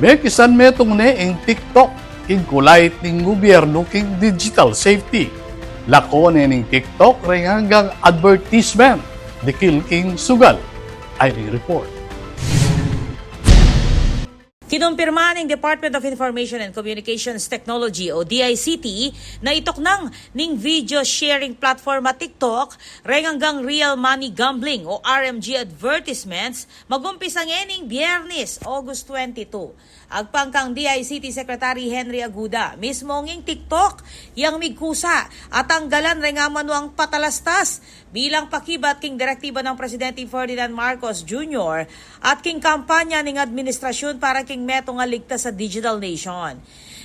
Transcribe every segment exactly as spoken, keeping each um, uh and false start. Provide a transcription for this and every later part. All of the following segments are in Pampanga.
E kisan metung ne ing TikTok king kulayt ning gubyernu king digital safety. Lako ne ning TikTok reng anggang advertisement dikil king sugal. Ay ning report. Kinumpirma ning Department of Information and Communications Technology o D I C T na ituknang ning video sharing platform a TikTok reng anggang real money gambling o R M G advertisements magumpisa ngening Biyernes, August twenty-two. Agpang kang D I C T Secretary Henry Aguda, mismo nging TikTok yang migkusa a tanggalan reng amanuang patalastas bilang pakibat king direktiba nang Presidente Ferdinand Marcos Junior at king kampanya ning administrasyun para king metung a ligtas a digital nation.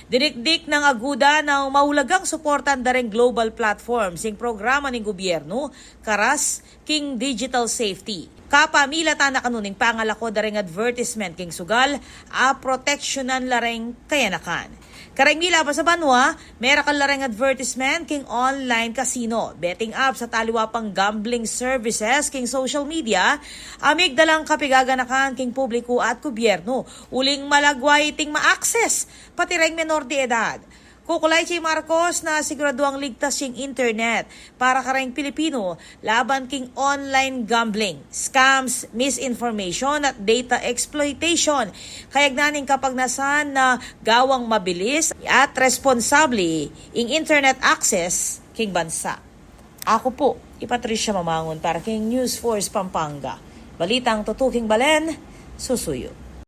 Dinikdik nang Aguda na maulagang suportan da reng global platforms ing programa ning gubyernu karas king digital safety. Kapamilatan na kanu ning pangalako da reng advertisement king sugal a proteksyonan la reng kayanakan. Kareng milabas a banua, merakal la reng advertisement king online casino, betting apps at aliwa pang gambling services king social media, a migdalang kapigaganakan king publiku at gubyernu, uling malagwa iting ma-access, pati reng menor de edad. Kukulay ci Marcos na siguraduang ligtas ing internet para kareng Pilipinu laban king online gambling, scams, misinformation at data exploitation. Kayagnan ning kapagnasan na gawang mabilis at responsable ing internet access king bansa. Aku pu i Patricia Mamangun para king News Force Pampanga. Balitang tutuking balen, susuyu.